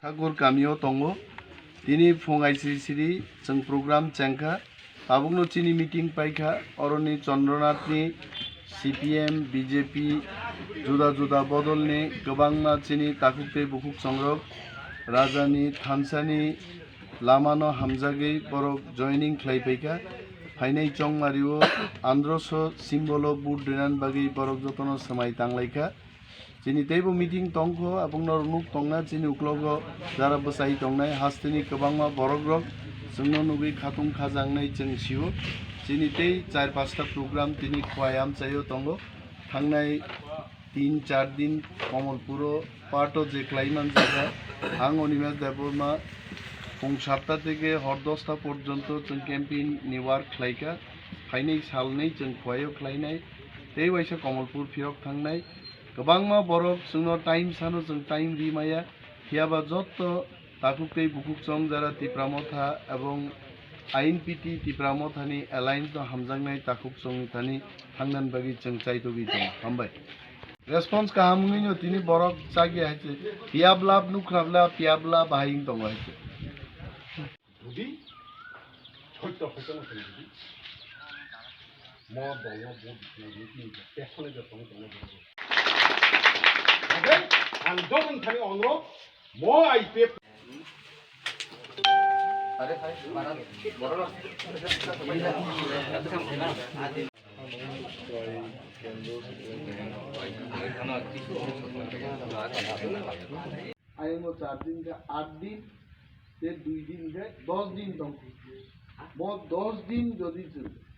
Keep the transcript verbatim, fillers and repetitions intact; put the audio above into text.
Thakur kamio tongo. Tini phung aisiri siri chwng program chengkha. Tabukno chini meeting paikha, oroni Chandranathni C P M, B J P, juda juda bodolni kwbangma chini takhuk tei bukhuk chongrok rajani thansani lamano hamjagwi borok joining khlai phaikha. Phainai chongmario androso symbol-o vote rinani bagwi borok jotono swmai tanglaikha. Chini teibo meeting tongkho, abongno rwnuk tongna chini uklogo jara bwchai tongnai hasteni kwbangma borokrok chwngno nugwi khatung khajaknai chwng sio. Chini tei char pasta program tini Khowai amchaio tongo. Thangnai tin char din Komolpuro parto je khlai manjakha, ang Animesh Debbarma phung satta theke hor dosta porjonto chwng campaign ni work khlaikha. Phainai salnwi chwng Khowaio khlainai, tei waisa Komolpur phirok thangnai. Kwbangma borok chwngno time sano chwng time ri maya, phiyaba jotto takhuk tei bukhuk chong jara Tipra Motha ebong I N P T Tipra Mothani alliance no hamjaknai takhuk chongni thani thangnani bagwi chwng chaitogwi tongo. Hambai. Response kaham wngwino tini borok chagya hai se, piyabla nukhrabla piyabla bahai wng tongo hai se. Jodi soitto hoito no swngo jodi mo dolo bo bisna meeting je pesone je tong tong. Oke, ang jogon thani onro mo I P F. Ayungo char din khe aat din, te dui din khe dos din tong. Mo dos din jodi chwng